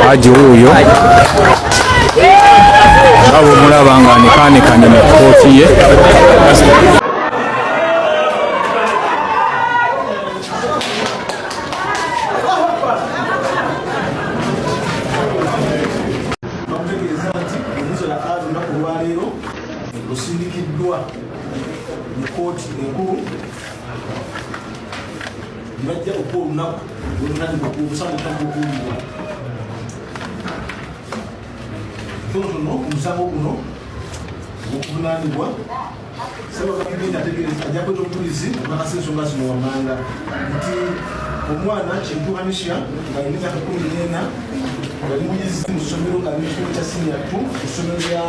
Haji wuuyo nga bwomulaba nga anekaanekanye mu kkooti ye. Bamutegeeza nti olunaku la olunaku olwaleero lusindikiddwa mu kkooti enkulu gye bajja okuwa olunaku lwolunanyuma omusango okuwulirwa tonotono omusango guno ogwokuvunaanibwa. Ssabagavumenti ategeeza ajja kweta obujulizi okukakasa ensonga zino wammanga nti omwana Kintu Hanisha ng'alina emyaka 14, yali muyizi mu ssomero, ng'ali mu kisomero kya senior 2 ku ssomero lya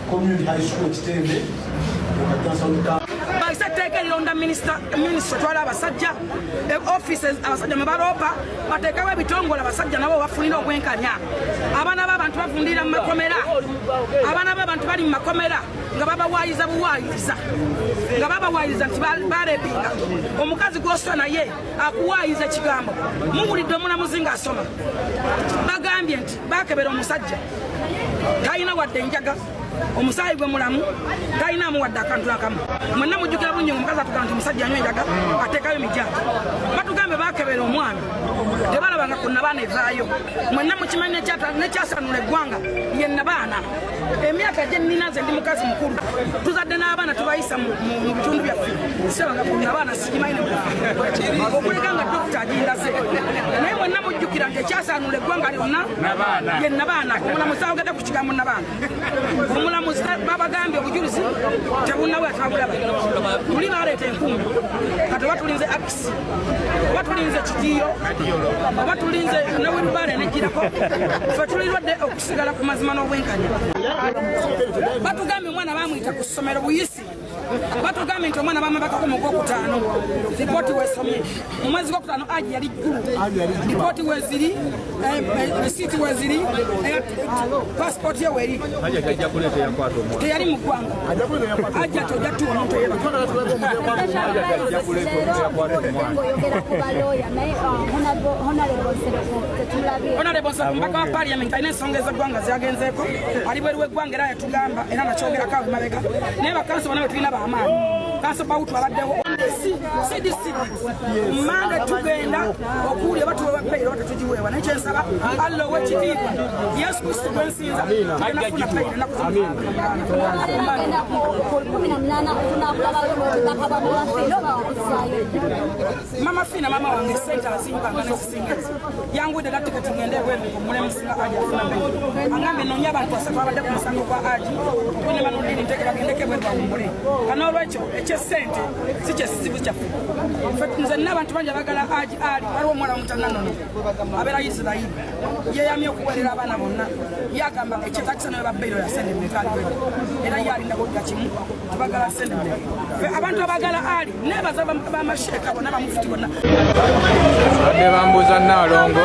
Commune High School Kitende mu Kajjansi. Bayise etteeka erironda minisita otwala abasajja, office abasajja mwe baloopa, bateekewo ebitongole abasajja nabo bafunire obwenkanya. Abaana b'abantu bavundira mu makomera, abaana b'abantu bali mu makomera nga babawayiza buwayiza, nga babawayiza nti balepinga omukazi gw'osula naye akuwayiza ekigambo. Muwulidde omulamuzi ng'asoma, bagambye nti bakebera omusajja, talina wadde enjaga, omusaayi gwe mulamu, talinamu wadde akantu akamu. Mwenna mujjukira bulungi omukazi atugamba nti omusajja anywa enjaga, ateekayo mijaagi. Batugambe bakebera omwana, tebalabanga ku nabaana evaayo. Mwenna mukimanyi nekyasanula eggwanga ye nabaana. Emyaka gye nnina, nze ndi mukazi mukulu, tuzadde n'abaana tubayisa mu bitundu byaffe, sirabanga ku nabaana, sigimanyi okuleka nga dokita agindaze. Naye mwenna mujjukira nti ekyasanula eggwanga lyonna ye nabaana. Omulamuzi ayogedde ku kigambo nabaana. Omulamuzi babagambye obujulizi tebunnawera, tebabulaba. Tuli baleeta enkumbi, kati oba tulinze akisi, oba tulinze kitiyo, oba tulinze newirubale negirako, fe tulirwadde okusigala ku mazima n'obwenkanya. Batugambye omwana bamwyita ku ssomero buyisi. Batugambye nti omwana bamabakako mu gwokutaano, ripooti wesomye mu mwezi gwokutaano. Aji yali ggulu, ripooti weziri, risiiti weziri, pasipooti ye weri, teyali mu ggwanga. Ajja tojja tuwa omuntu eyebaka. Oyogera ku balooya, naye Honorable Honorable Nseko, mubaka wa parliament, alina ensonga ez'eggwanga zagenzeeko, ali bweru w'eggwanga, era yatugamba era nakyogerako awo emabega. Naye bakanso bonna betulina bamaanyi, kanso bawutu abaddewo CDC. Mande tugenda okuwulira batuwewa bail oba tetugiweebwa, naye kyensaba Allah ow'ekitiibwa Yesu Kristo gwensinza, tugenda kufuna bail ennaku. Agenda ku 18, tunakulabayo n'obubaka bwa Mama Fiina oba wakusaayo? Mama Fiina, mama wange, sente azimpanga nezisinga ezo. Yangudde era tiketi ngende ebweru ngomulemu singa aji afuna bail. Angambye noonye abantu asatu abadde ku musango gwa aji okuli manudini nteke bagendeko ebweru bawummule. Kanoolwekyo ekyesente si kyesizibu kyaffe. Ffe nze nina abantu bangi abagala aji ali. Waliwo omuwala omutananono abeera Isirairi, yeyamye okuweerera abaana bonna. Ye agamba ekyetakisa nawe ba bail ya sente mmeka aliwedde, era ye alinda kudda kimu, tubagala sente mmeka. Ffe abantu abagala ali nebaza bamasheeka bonna, bamufuti bonna. Badde bambuuza Naalongo.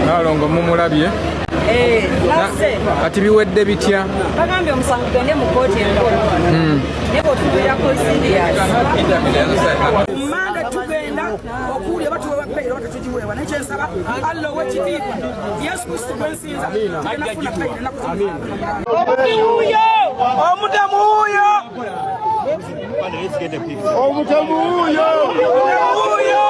Naalongo mumulabye. Kati biwedde bitya? Bagambye omusango gende mu kooti enkulu, naye bw'otubeerako serious. Mande tugenda okuwulira batuwewa bail oba tetugiweebwa, naye kyensaba Allah ow'ekitiibwa Yesu Kristo gwensinza, tugenda kufuna bail ennaku. Omutemu wuuyo! Omutemu wuuyo! Wuuyo!